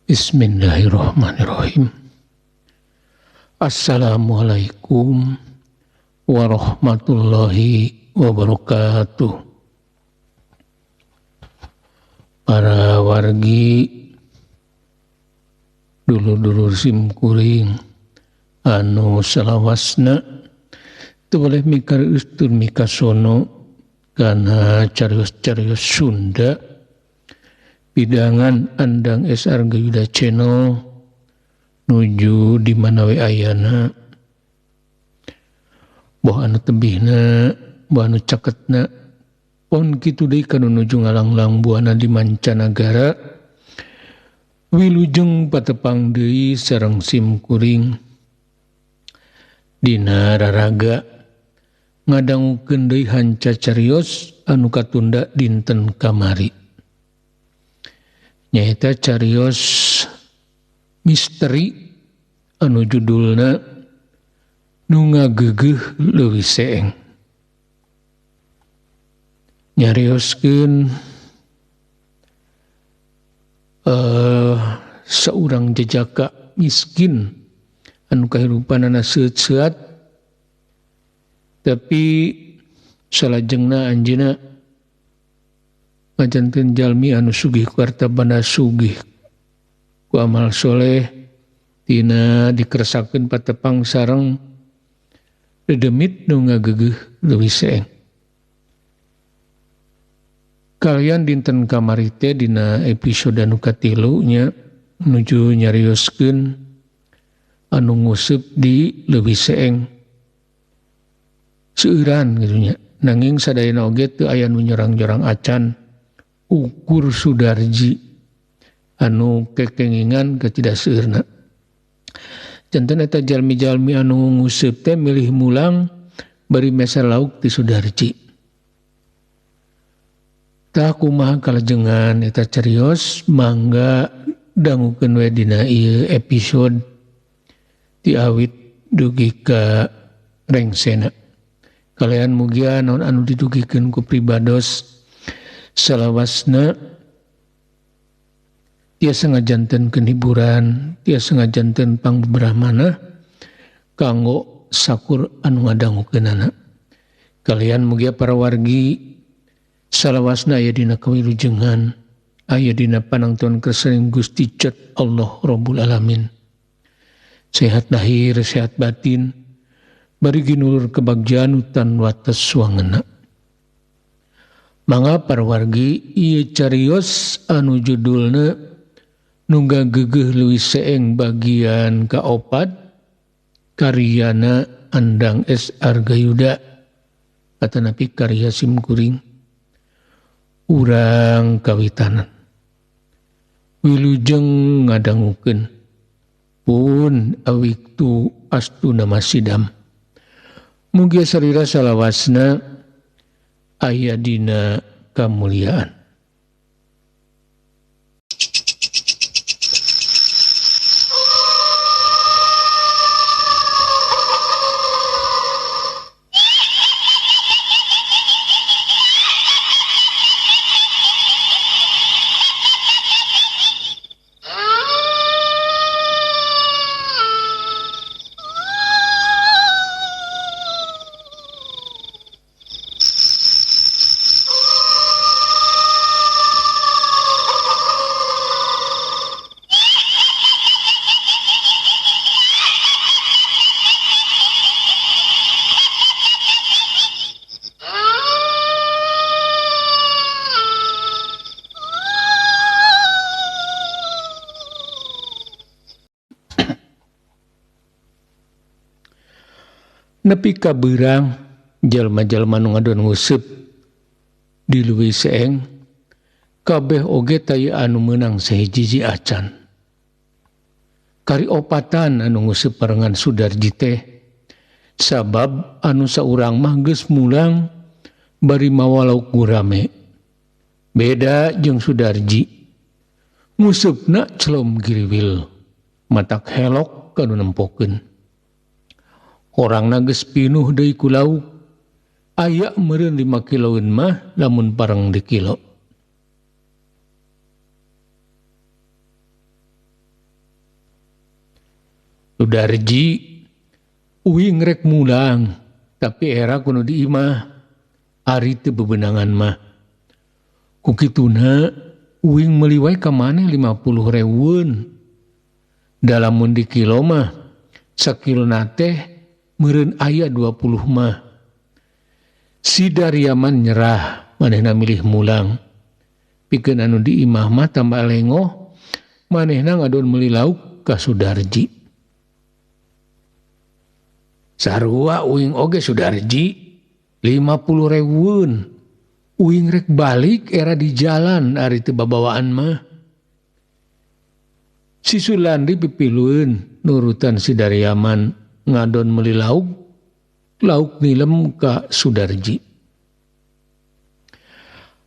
Bismillahirrahmanirrahim. Assalamualaikum warahmatullahi wabarakatuh. Para wargi, dulur-dulur simkuring anu salawasna teu boleh mikar ustur mikasono kana carios-carios Sunda pidangan Andang S. Argayuda Channel nuju di mana we ayana, boh anu tebihna, boh anu caketna, pon kitu deui kanu nuju ngalanglang buana di mancanagara. Wilujeng patepang deui sareng simkuring dina raraga ngadangukeun deui hanca carios anu katunda dinten kamari, nyaeta carios misteri anu judulna Nu Ngageugeuh Leuwih Seeng. Nyarioskeun seorang jejaka miskin anu kahirupanana seut-seut, tapi salajengna anjeunna ngajanten jalmi anu sugih ku harta banda, sugih ku amal soleh, tina dikeresakeun patepang sareng dedemit nu ngageugeuh leuwih seeng. Kalian dinten kamari teh dina episode anu katilu nya nuju nyarioskeun anu nguseup di Leuwih Seeng seueuran kitu nya. Nanging sadayana oge teu aya nu nyorang-nyorang acan, ukur Sudarji anu kekengingan ketidakseueurna. Janten eta jalmi-jalmi anu nguseup teh milih mulang bari meser lauk ti Sudarji. Tah kumaha kalajengan eta carios, mangga dangukeun we dina ieu episode ti awit dugi ka rengsena. Kalian mugia naon anu didugikeun ku pribados salawasna tiasa ngajantenkeun hiburan, tiasa ngajanten pangbebrahmana kanggo sakur anu ngadangukeunana. Kalian mugia para wargi salawasna aya dina kawilujengan, aya dina panangton kersaning Gusti Cat Allah Rabbul Alamin. Sehat lahir, sehat batin, bari ginulur kebagjaan utan wates wangena. Mangga para wargi ieu carios anu judulna Nu Ngageugeuh Leuwih Seeng bagian kaopat karyana Andang S. Argayuda atanapi karya simkuring urang kawitanan. Wilujeng ngadangukeun pun awiktu astuna masidam. Mugia sarira salawasna aya dina kamuliaan. Nepi ka beurang jalma-jalma nu ngadon nguseup di Leuwih Seeng kabeh oge taya anu meunang sahiji acan. Kari opatan anu nguseup barengan Sudarji teh, sabab anu saurang mah geus mulang bari mawa lauk gurame. Beda jeung Sudarji, nguseupna celom giriwil, matak helok kanu nempokeun. Orangna geus pinuh deui ku lauk, aya meureun 5 kiloeun mah lamun pareng di kilo. Sudarji uing rek mulang tapi era kuno di imah ari teu bebenangan mah. Ku kituna uing meuli wae ka maneh 50 rewun. Dalam mun di kilo mah sakilona teh meureun aya 20 mah. Si Daryaman nyerah manehna milih mulang. Pikeun anu di imah mah tambah lengoh manehna ngadon meuli lauk ka Sudarji. Sarua uing oge Sudarji 50 rewun. Uing rek balik era di jalan ari teu babawaan mah. Si Sulandi pipilueun nurutan si Daryaman ngadon meuli lauk, lauk nilem ka Sudarji.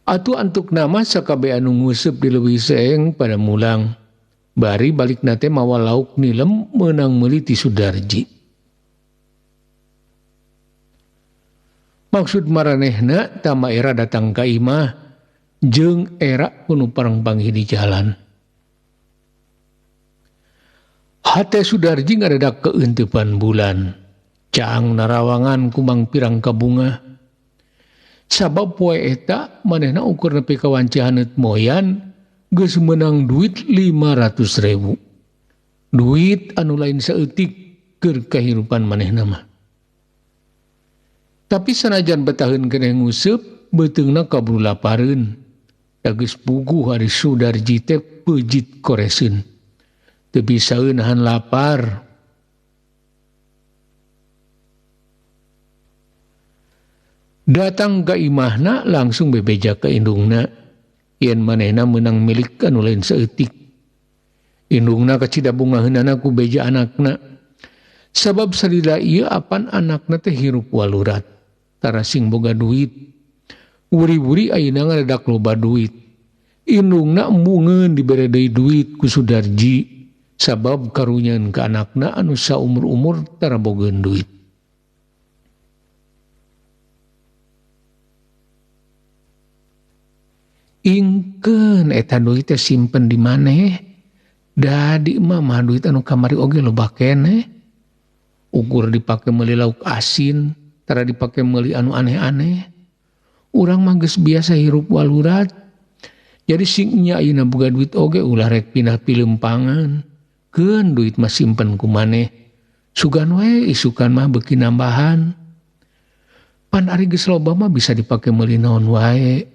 Atuh antuk nama sakabe anu nguseup di leuwih seeng pada mulang. Bari balikna teh mawa lauk nilem meunang meuli ti Sudarji. Maksud maranehna tama era datang ka imah jeung era kuno parang panggih di jalan. Hate Sudarji ngadadak keuntepan bulan. Caang narawangan kumang pirang kabunga. Sabab poe eta manehna ukur nepi ka wanci haneut moyan geus meunang duit 500.000. Duit anu lain saeutik keur kahirupan manehna mah. Tapi sanajan betaheun keneh nguseup beuteungna kaburu lapareun. Da geus puguh ari Sudarji teh peujit koreseun. Teu bisaeun nahan lapar. Datang ka imahna langsung bebeja ka indungna yen manehna meunang milik anu lain saeutik. Indungna kacida bungaheunana ku beja anakna. Sabab salila ieu apan anakna teh hirup walurat. Tara sing boga duit. Wuri-wuri ayeuna ngadadak loba duit. Indungna embungeun dibere deui duit ku Sudarji sabab karunyeun ka anakna anu saumur-umur tara bogeun duit. Ingkeun eta duit teh simpen di maneh. Da di emak mah duit anu kamari oge loba keneh. Ukur dipake meuli lauk asin, tara dipake meuli anu aneh-aneh. Urang mah geus biasa hirup walurat. Jadi sing nya ayeuna boga duit oge ulah rek pindah pilempangan. Keun duit mah simpen ku maneh. Sugan wae isukan mah beuki nambahan. Pan ari geus loba mah bisa dipake meuli naon wae.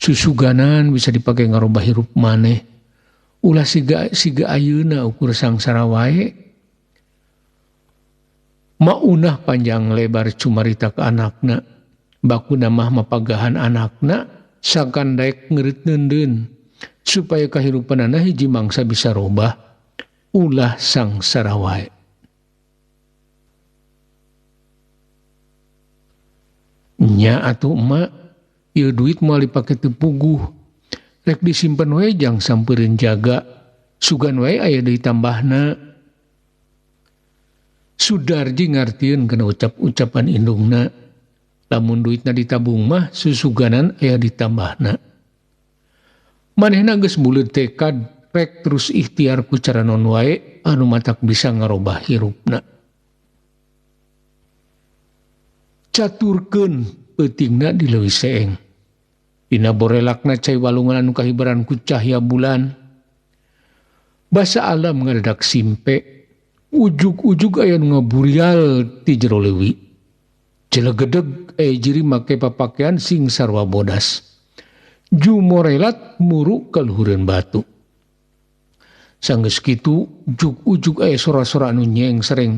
Susuganan bisa dipake ngarobah hirup maneh. Ulah siga ayeuna ukur sangsara wae. Maunah panjang lebar cumarita ka anakna. Bakuna mah mapagahan anakna sangkan daek ngeureut neundeun supaya kahirupanana hiji mangsa bisa robah. Ulah sangsara wae. Nya atuh emak, ieu duit moal dipake teu puguh. Rek disimpen wae jang sampeureun jaga. Sugan wae aya deui tambahna. Sudarji ngartieun kana ucap-ucapan indungna. Lamun duitna ditabung mah susuganan aya ditambahna. Manehna geus buleud tekad rek terus ikhtiar ku cara non wae anu matak bisa ngarobah hirupna. Caturkeun peutingna di leuwih seeng. Dina borelakna cai walungan anu kahibaran ku cahya bulan. Basa alam ngadadak simpe. Ujug-ujug aya nu ngaburial ti jero leuwi. Celegedeg aya jiri make papakean sing sarwa bodas. Jumorelat muru kaluhureun batu. Sanggeus kitu ujug-ujug aya sora-sora anu nyeng sereng.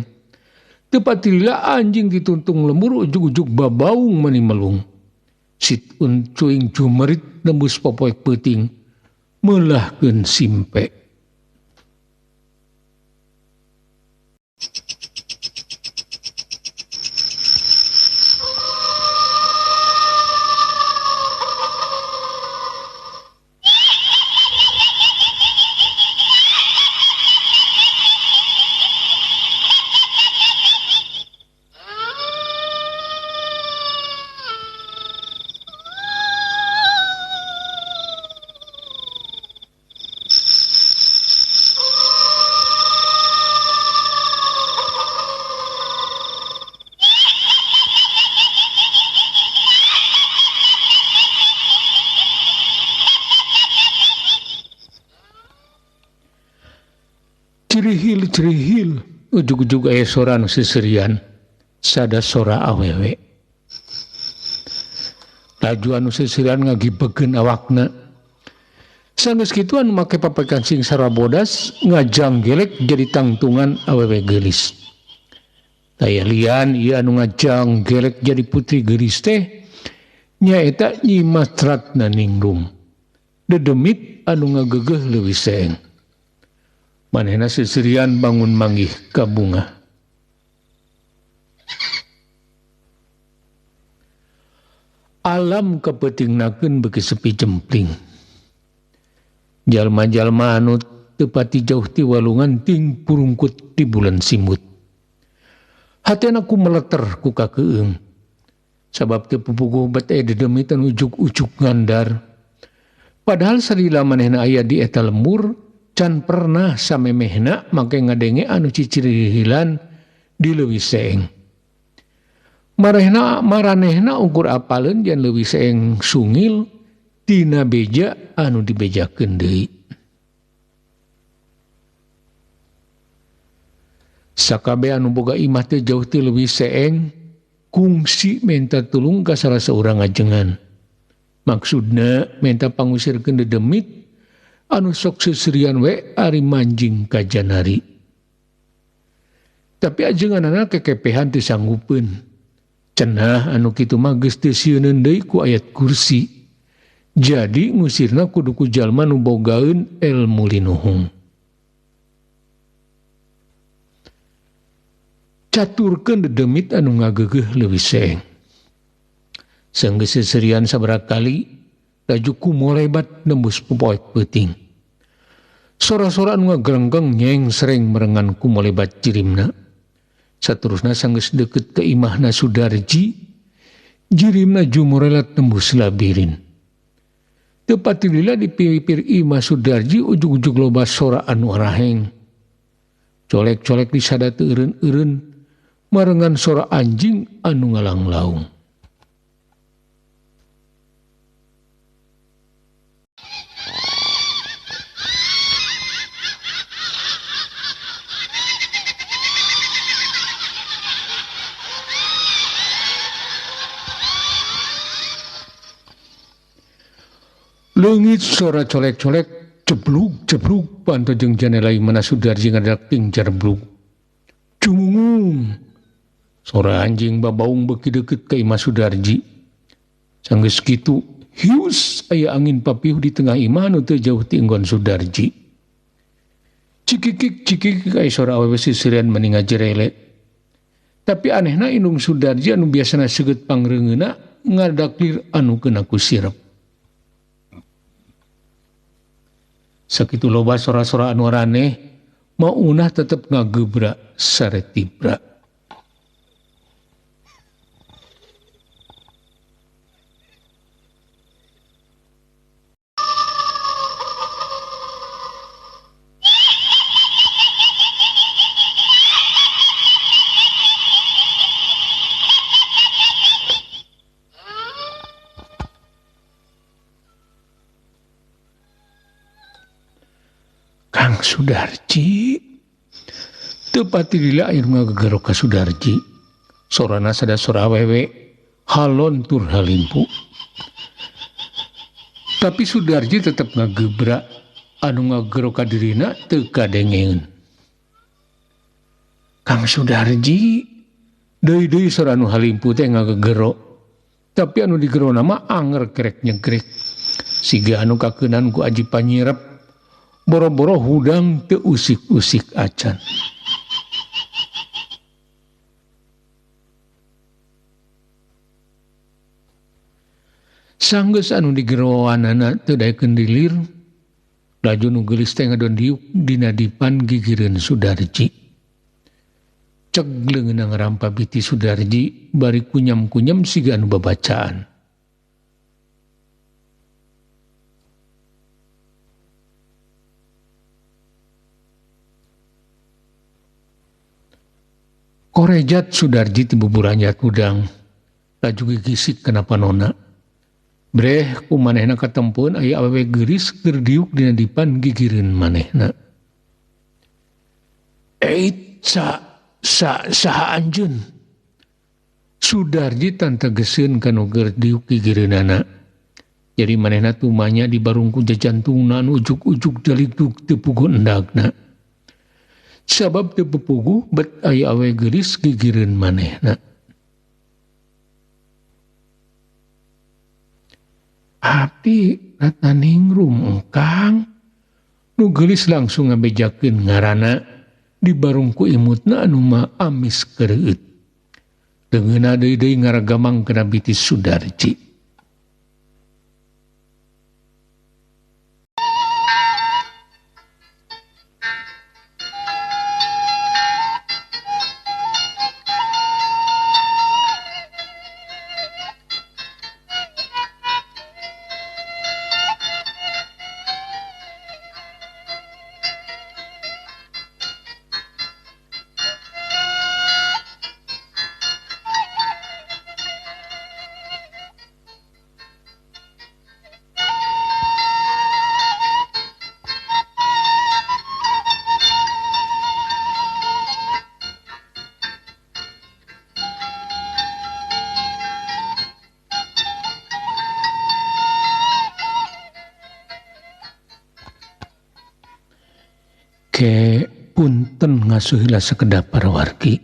Teu patilila anjing dituntung lembur ujug-ujug babaung mani melung. Sit uncuing jumerit nembus popoek peuting meulahkeun simpe. Cirihil cirihil ujug-ujug aya sora anu seserian sada sora awewe. Laju anu seserian ngagibegeun awakna. Sanggeus kitu anu make papakan sing sarabodas ngajanggelek jadi tangtungan awewe geulis. Taya lian ieu anu ngajanggelek jadi putri geulis teh nyaeta Nyi Mas Ratnaningrum. Dedemit anu ngagegeuh leuwih seeng. Manehna seserian bangun manggih ka bunga. Alam kapeutingnakeun beuki sepi jempling. Jalma-jalma anu teu pati jauh ti walungan ting purungkut di bulan simut. Hatena ku meleter ku kakeung. Sabab teu pupuguh bet aya dedemitan ujug-ujug ngandar. Padahal salila manehna aya di eta lembur, can pernah samemehna make ngadenge anu cicirihilan di leuwih seeng. Maranehna ukur apaleun jan leuwih seeng sungil tina beja anu dibejakeun deui. Sakabe anu boga imah teh jauh ti leuwih seeng kungsi menta tulung ka salah saurang ajengan. Maksudna menta pangusirkeun dedemit anu sok seserian we ari manjing ka janari. Tapi ajenganana kekepehan teu sanggupeun. Cenah anu kitu mah geus teu sieuneun deui ku ayat kursi. Jadi ngusirna kudu ku jalma nu bogaeun elmu linuhung. Caturkeun dedemit anu ngagegeuh leuwih seeng. Sanggeus seserian sabaraha kali laju kumolebat nembus popoek peuting. Sora-sora anu ngagrengkeng nyeng sreng merengan kumolebat jirimna. Saterusna sanggeus deukeut ka imahna Sudarji, jirimna jumorelat nembus labirin. Teu patilila di pipir imah Sudarji ujug-ujug loba sora anu araheng. Colek-colek disada teu eureun-eureun marengan sora anjing anu ngalanglaung. Leungit sora colek-colek jeblug-jeblug panto jeung janela imahna Sudarji ngadak ting jarblug. Cumungung. Sora anjing babaung beuki deukeut ka imah Sudarji. Sanggeus kitu, hius aya angin papiuh di tengah imah anu teu jauh ti enggon Sudarji. Cikikik cikikik aya sora awewe sisirian mani ngajerele. Tapi anehna indung Sudarji anu biasana seugeut pangreungeuna ngadaklir anu keuna ku sirep. Sakitu loba sora-sora anu araneh, maunah tetep ngagebra saretibra. Kang Sudarji teu patilila aya nu ngagegero ka Sudarji. Sorana sada sora awewe halon tur halimpu. Tapi Sudarji tetep ngagebra anu ngagero ka dirina teu kadengeun. Kang Sudarji deui-deui sora anu halimpu teh ngagegero. Tapi anu digerona mah anger kerek nyegrek. Siga anu kakeunan ku aji panyirep. Boro-boro hudang teu usik-usik acan. Sanggeus anu digeroanana teu daekeun dilir, laju nu geulis teh ngadon diuk dina dipan gigireun Sudarji. Ceg leungeunna ngarampa biti Sudarji bari kunyam-kunyam siga anu babacaan. Korejat Sudarji ti buburanjat hudang, laju gigisik kana panona. Breh ku manehna katempeun aya awewe geuris keur diuk dina dipan gigireun manehna. Eit sa sa saha anjeun. Sudarji tantegeseun kana keur diuk gigireunana. Jadi manehna tumanya di barungku jajantungna anu ujug-ujug daligdug teu puguh endagna. Sabab teu puguh bet aya awe geulis gigireun manehna. Abdi Ratnaningrum engkang. Nu geulis langsung ngabejakeun ngaranna di barungku imutna anu mah amis kereueut. Deungeunna deui-deui ngaragamang kana bitis Sudarji. Ke punten ngasuhila sekedap para wargi.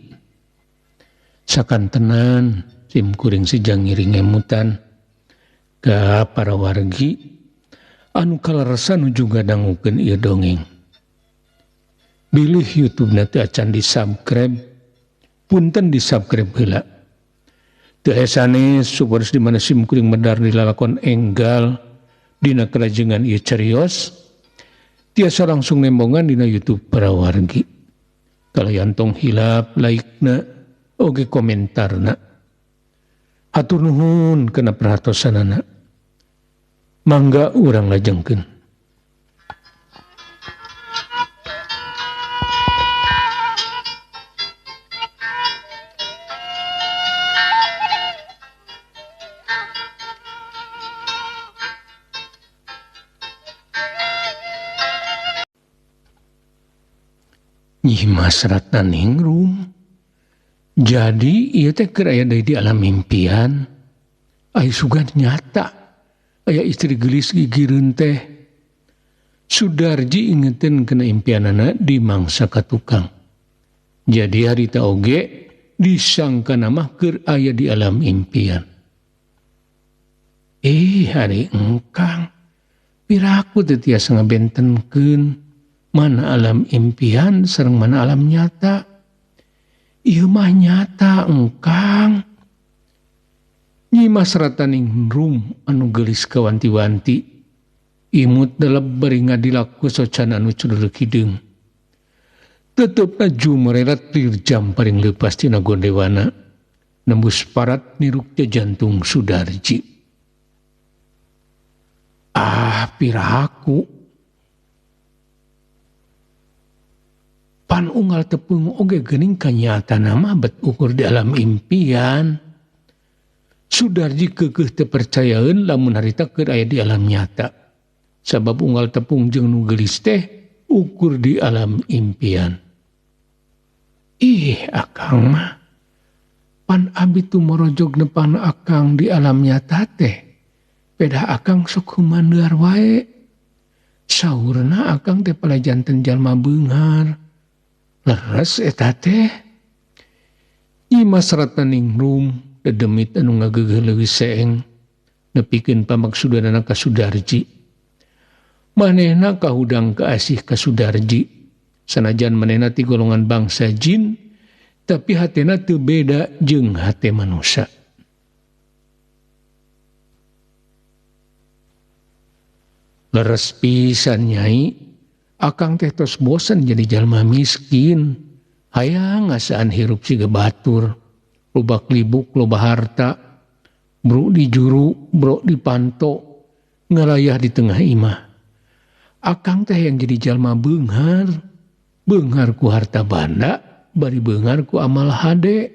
Sakantenan sim kuring sejang ngiring emutan ka para wargi anu kaleresan nuju ngadangukeun ieu dongeng. Bilih YouTube-na teu acan di-subscribe, punten di-subscribe heula. Teu sanes supados di mana sim kuring medar dilalakon enggal dina kalajengan ieu carios. Tiasa langsung nembongan dina YouTube para wargi. Kalayan tong hilap like-na oge komentarna. Hatur nuhun kana perhatosanana. Mangga urang lajengkeun. Nyimas Ratnaningrum. Jadi ieu teh keur aya deui di alam impian. Aya sugan nyata. Aya istri geulis gigireun teh. Sudarji ingetin kena impianana di mangsa ka tukang. Jadi harita oge disangkana mah keur aya di alam impian. Hari engkang piraku teu tiasa ngabentenkeun mana alam impian sareng mana alam nyata. Ieu mah nyata engkang. Nyimas Ratnaningrum anu geulis kawanti-wanti. Imut delep bari ngadilaku socan anu cuduruk hideung. Tetepna jumererat lir jam paring leupas tina gondewana. Nembus parat niruk jantung Sudarji. Ah piraku. Pan unggal tepung oge geuning kanyatana mah bet ukur di alam impian. Sudarji keukeuh teu percayaeun lamun harita keur aya di alam nyata. Sabab unggal tepung jeung nu geulis teh ukur di alam impian. Ih akang mah pan abi tumorojog nepan akang di alam nyata teh. Pedah akang sok humaneur wae. Saurna akang teh palajanten jalma beunghar. Leres eta teh. Nyimas Ratnaningrum dedemit anu ngageugeuh leuwih seeng nepikeun pamaksudanana ka Sudarji. Manehna kahudang kaasih ka Sudarji. Sanajan manehna ti golongan bangsa jin, tapi hatena teu beda jeung hate manusia. Leres pisan nyai. Akang teh tos bosen jadi jalma miskin. Hayang ngasaan hirup siga batur. Lobak libuk, loba harta. Bro di juru, bro di panto. Ngalayah di tengah imah. Akang teh yang jadi jalma beunghar. Beunghar ku harta banda, bari beunghar ku amal hade.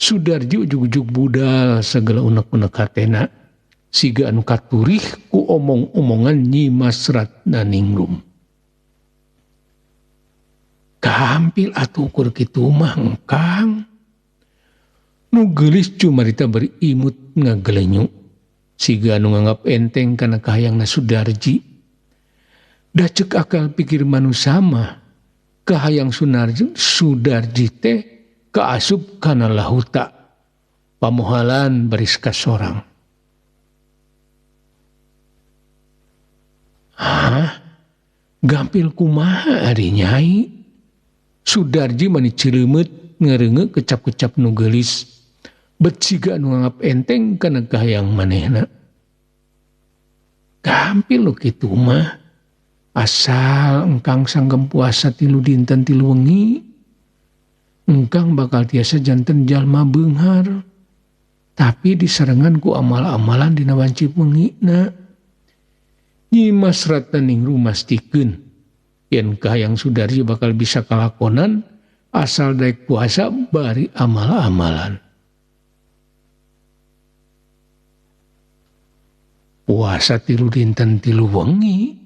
Sudarji ujug-ujug budal segala unek-unek hatena. Siga anu katurih ku omong-omongan Nyimas Ratnaningrum. Gampil atuh ukur kitu mah engkang. Nu geulis cumarita bari imut ngagelenyu. Siga anu nganggap enteng kana kahayangna Sudarji. Da ceuk akal pikir manusia mah kahayang Sudarji teh kaasup kana lahuta. Pamohalan baris kasorang. Hah? Gampil kumaha ari nyai? Sudarji mani cireumeup ngereungeuh kecap-kecap nu geulis. Bet siga nu nganggap enteng kana kahayang manehna. Gampil nu kitu mah. Asal engkang sanggem puasa 3 dinten 3 wengi, engkang bakal tiasa janten jalma beunghar. Tapi disarengan ku amal-amalan dina wanci wengina. Nyi Mas Ratnaningrum mastikeun yen kahayang Sudarji bakal bisa kalakonan asal daek puasa bari amal-amalan. Puasa 3 dinten 3 wengi.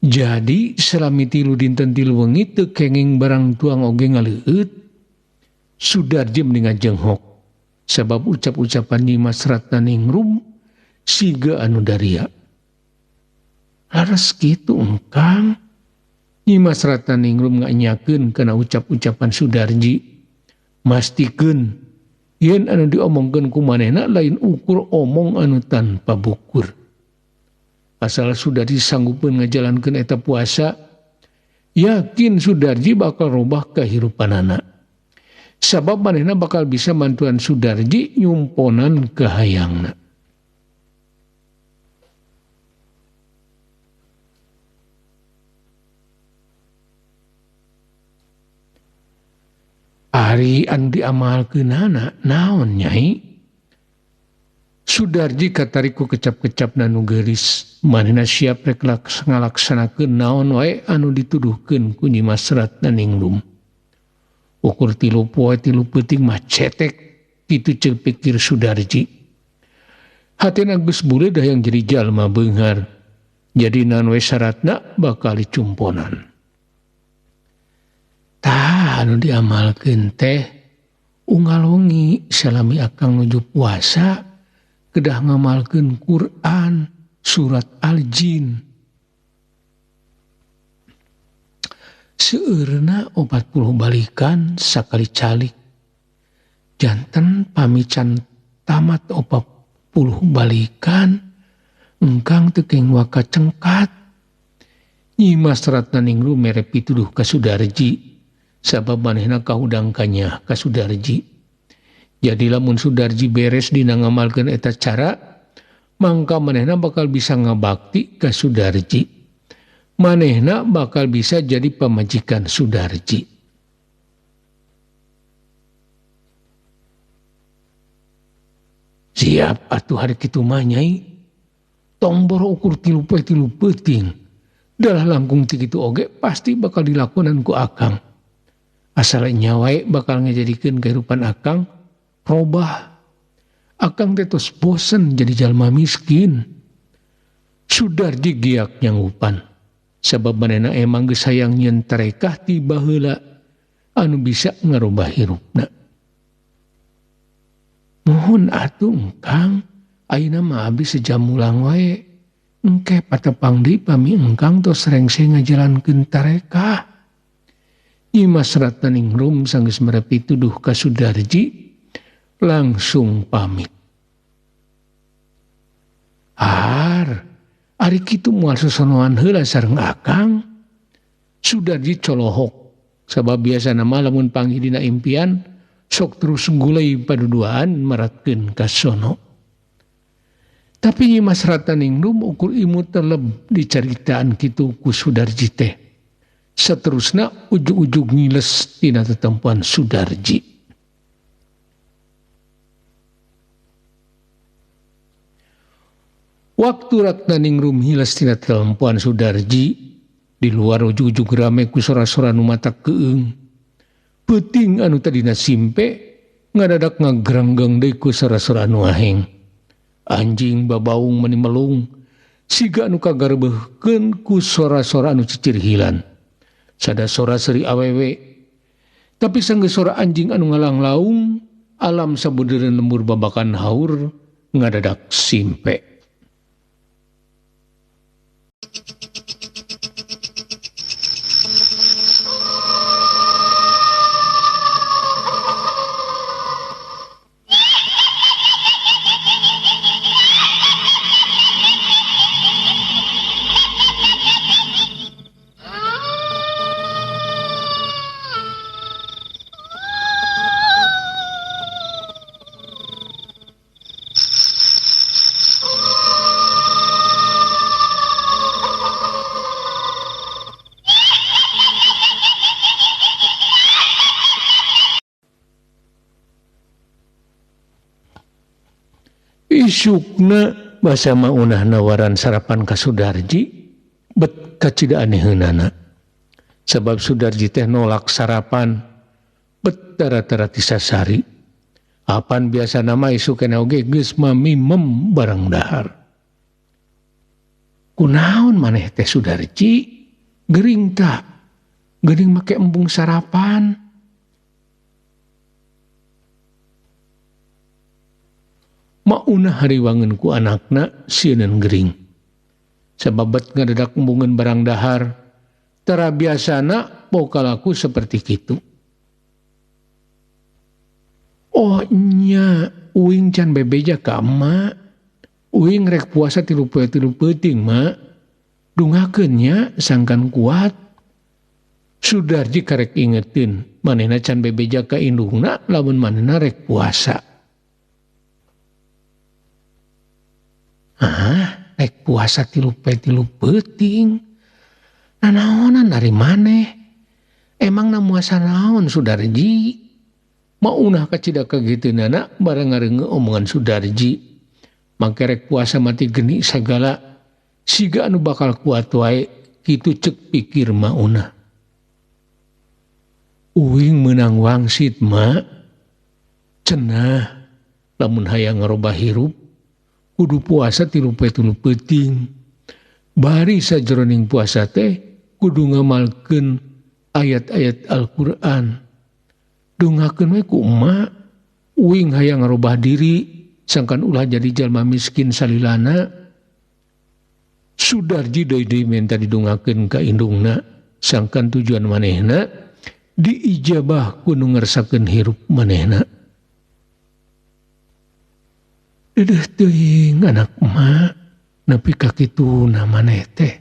Jadi selami 3 dinten 3 wengi teu kenging barang tuang oge ngaleueut. Sudarji mendingan jenghok sabab ucap-ucapan Nyi Mas Ratnaningrum siga anu daria. Laras kitu engkang. Nyi Mas Ratnaningrum nganyakeun kana ucap-ucapan Sudarji. Mastikeun yen anu diomongkeun ku manehna lain ukur omong anu tanpa bukur. Asal Sudarji sanggupeun ngajalankeun eta puasa, yakin Sudarji bakal robah kahirupanana. Sabab manehna bakal bisa mantuan Sudarji nyumponan kahayangna. Ari anu diamalkeunana naon nyai? Sudarji katarik ku kecap-kecapna nu geulis. Manehna siap rek ngalaksanakeun naon wae anu dituduhkeun ku Nyi Mas Ratnaningrum. Ukur 3 poe 3 peuting mah cetek kitu ceuk pikir Sudarji. Hatena geus buleud hayang jadi jalma beunghar. Jadi naon wae syaratna bakal dicumponan. Tah anu diamalkeun teh unggal wengi salami akang nuju puasa kedah ngamalkeun Quran surat Al-Jin. Seueurna 40 balikan sakali calik. Janten pamican tamat 40 balikan engkang teu keng waka cengkat. Nyi Mas Ratnaningrum mere pituduh ka Sudarji sabab manehna kahudang kanyah ka Sudarji. Jadi lamun Sudarji beres dina ngamalkeun eta cara, mangka manehna bakal bisa ngabakti ka Sudarji. Manehna bakal bisa jadi pamajikan Sudarji. Siap atuh hari kitu mah nyai. Tong boro ukur 3 poe 3 peuting. Dalah langkung ti kitu oge pasti bakal dilakonan ku akang. Asal nya wae bakal ngajadikeun kehidupan akang robah. Akang teh tos bosen jadi jalma miskin. Sudarji giak nyanggupan. Sabab manehna emang geus hayang nyeun tarekah ti baheula anu bisa ngarubah hirupna. Mohon atuh engkang, ayeuna mah abdi sejam mulang wae. Engke patepang deui pami engkang tos rengse ngajalankeun tarekah. Nyi Mas Ratnaningrum sanggeus mere pituduh ka Sudarji langsung pamit. Har, ari kitu moal sosonoan heula sareng akang. Sudarji colohok sabab biasana mah lamun panggih dina impian sok terus gulai paduduaan maratkeun ka sono. Tapi Nyi Mas Ratnaningrum ukur imut teleb dicaritaan kitu ku Sudarji teh. Seterusna ujug-ujug ngiles tina tetempuan Sudarji. Waktu Ratnaningrum hiles tina tetempuan Sudarji, di luar ujug-ujug rame ku sora-sora nu mata keung. Peuting anu tadina simpe ngadadak ngagranggang deui ku sora-sora anu aheng. Anjing babaung mani melung, siga anu kagarebeuhkeun ku sora-sora anu cicirhilan. Sada sora seuri awewe. Tapi sanggeus sora anjing anu ngalanglaung, alam sabudeureun lembur babakan haur ngadadak simpe. Isukna basa maunah nawaran sarapan ka Sudarji bet kacida aneheunana. Sebab Sudarji teh nolak sarapan bet tara-tara tisasari. Apan biasa nama isukna oge geus mamimem barang dahar. Kunaon maneh teh Sudarji? Gering ta? Gering make embung sarapan. Maunah hariwangen ku anakna sieun gering. Sabab ngadadak embungeun barang dahar, tara biasana pokalaku seperti kitu. Oh nya, uing can bebeja ka emak. Uing rek puasa 3 poe 3 peuting, mak. Dungakeun nya sangkan kuat. Sudarji karek ingetin, manehna can bebeja ka indungna lamun manehna rek puasa. Ah, rek puasa 3 poe 3 peuting. Nanaonan ari maneh? Emang na muasa naon Sudarji? Maunah kacida kagiteunana barang ngareungeun omongan Sudarji. Mangke rek puasa mati geni sagala siga anu bakal kuat wae kitu cek pikir maunah. Uing meunang wangsit mak. Cenah lamun hayang ngarobah hirup kudu puasa 3 poe 3 peuting. Bari sajroning puasa teh kudu ngamalkeun ayat-ayat Al-Qur'an. Dungakeun we ku emak, uing hayang ngarobah diri sangkan ulah jadi jalma miskin salilana. Sudarji deui-deui menta didungakeun ka indungna sangkan tujuan manehna diijabah ku nu ngersakeun hirup manehna. Dedeh teuing anak emak nepi ka kituna maneh teh.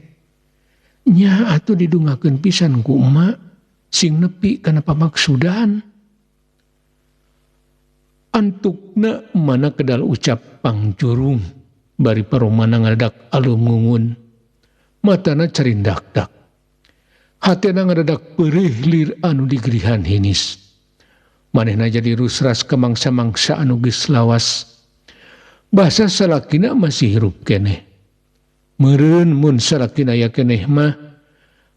Nya atuh didungakeun pisan ku emak sing nepi kana pamaksudan. Antukna mana kedal ucap pangjurung bari paromana ngadadak alungungun. Matana carindakdak. Hatena ngadadak peurih lir anu digerihan hinis. Manehna jadi rusras ka mangsa-mangsa anu geus lawas. Basa salakina masih hirup keneh. Meureun mun salakina aya keneh mah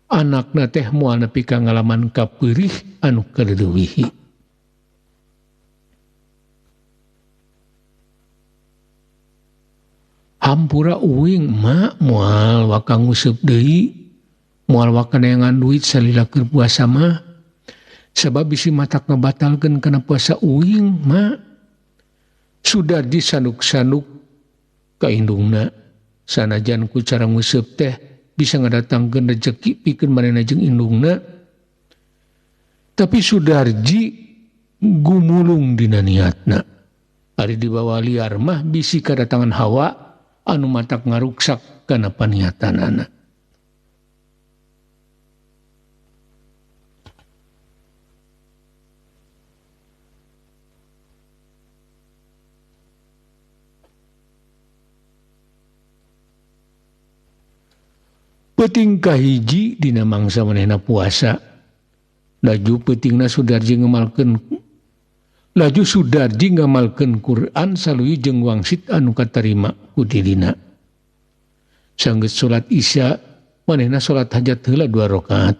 anakna teh moal nepi ka ngalaman kapeurih anu kaleuwihi. Hampura uing mak moal waka nguseup deui, moal waka neangan duit salila keur puasa mah. Sabab bisi matak ngabatalkeun kana puasa uing mak. Sudarji sanuk-sanuk ka indungna. Sanajan ku cara nguseup teh bisa ngadatangkeun rejeki pikeun manehna jeung indungna. Tapi Sudarji gumulung dina niatna. Ari dibawa liar mah bisi kadatangan hawa anu matak ngaruksak kana paniatanana. Peuting kahiji dina mangsa manehna puasa. Laju peutingna Sudarji ngamalkeun Laju Sudarji ngamalkeun Quran saluyu jeung wangsit anu katarima ku dirina. Sanggeus salat Isya, manehna salat hajat heula 2 rakaat.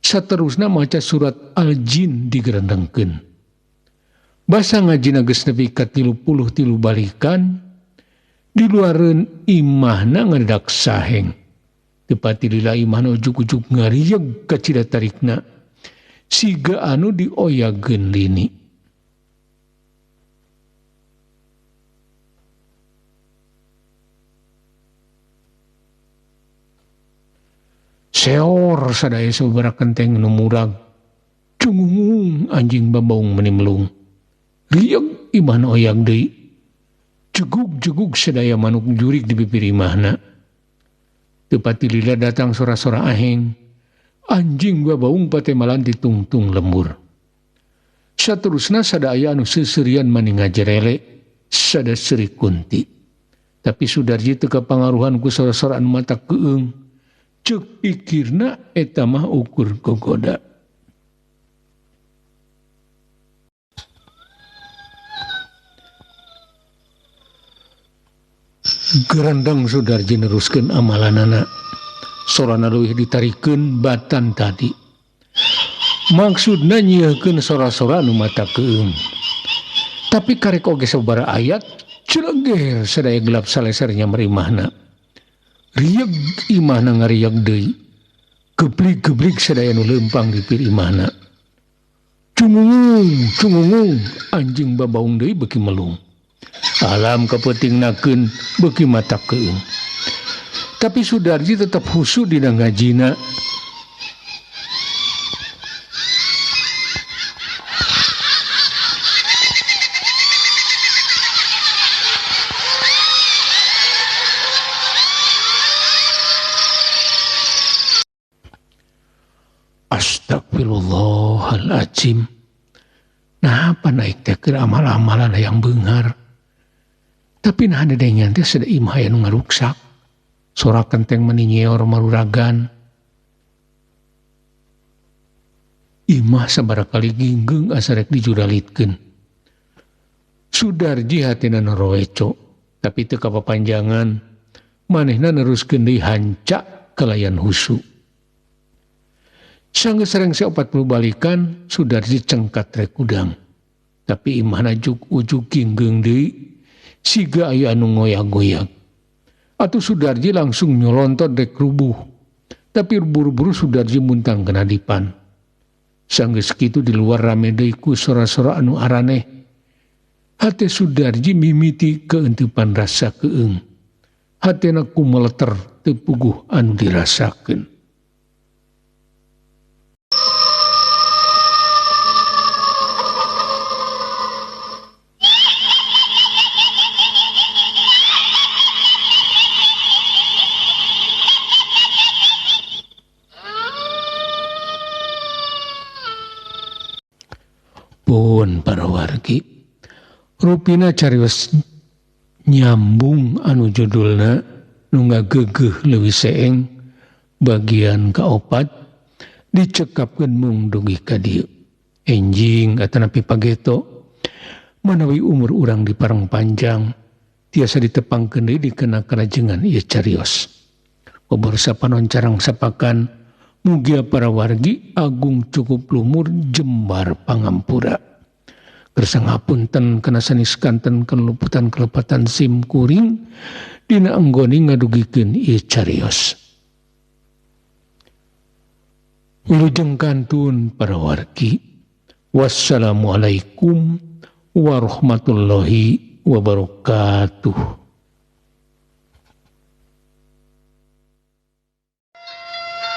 Saterusna maca surat Al-Jin digerendengkeun. Basa ngajina geus nepi ka 33 balikan, di luareun imahna ngadadak saheng. Teu pati lila imahna ujug-ujug ngarieg kacida tarikna. Siga anu dioyageun lini. Seor sadaya sababaraha kenteng nu murag. Cungungung anjing babaung meni melung. Rieg imahna oyag deui. Jegug-jegug sadaya manuk jurig di bibir imahna. Teu pati lila datang sora-sora aheng. Anjing babaung patemalan ditungtung lembur. Saterusna sadaya anu seuseurian mani ngajerele, sada seuri kunti. Tapi Sudarji teu kapangaruhan ku sora-sora anu mata keung. Ceuk pikirna eta mah ukur gogoda. Gerandang Sudarji neruskeun amalanana. Sorana leuwih ditarikeun batan tadi. Maksudna nyieunkeun sora-sora nu mata keung. Tapi karek oge sababaraha ayat celeger sadaya gelap saleser nyamper imahna. Rieg imahna ngarieg deui. Geblig-geblig sadaya nu leumpang di pir imahna. Cungungung, cungungung, anjing babaung deui beuki melung. Alam kapeutingnakeun beuki mata keung. Tapi Sudarji tetap husu dina ngajina. Astagfirullahaladzim. Nah, apa naik teh keur amal-amalan hayang beunghar. Tapi nah dedengan teh sada imah aya nu ngaruksak. Sora kenteng meni nyeor maruragan. Imah sabaraha kali ginggeung asa rek dijuralitkeun. Sudarji hatina noroeco, tapi teu kapapanjangan. Manehna neruskeun deui hanca kalayan husu. Sanggeus rengse 40 balikan, Sudarji cengkat rek udang. Tapi imahna ujug ginggeung deui, siga aya anu ngoyag-goyag. Atuh Sudarji langsung nyolontot rek rubuh. Tapi buru-buru Sudarji muntang kana dipan. Sanggeus kitu di luar rame deui ku sora-sora anu araneh. Hate Sudarji mimiti keuntupan rasa keung. Hatena kumeleter teu puguh anu dirasakeun. Pun para wargi, rupina carios nyambung anu judulna nu ngagegeuh leuwih seeng bagian kaopat dicekapkeun mung dugi ka dieu. Enjing atanapi pageto manawi umur urang di parang panjang tiasa ditepangkeun deui dikena kalajengan ieu carios. Obor sapanon carang sapakan mugia para wargi agung cukup lumur jembar pangampura. Kersa ngapunten kana sanes kanten keluputan kelepatan sim kuring dina anggoni ngadugikeun ieu carios. Wilujeng kantun para wargi. Wassalamualaikum warahmatullahi wabarakatuh.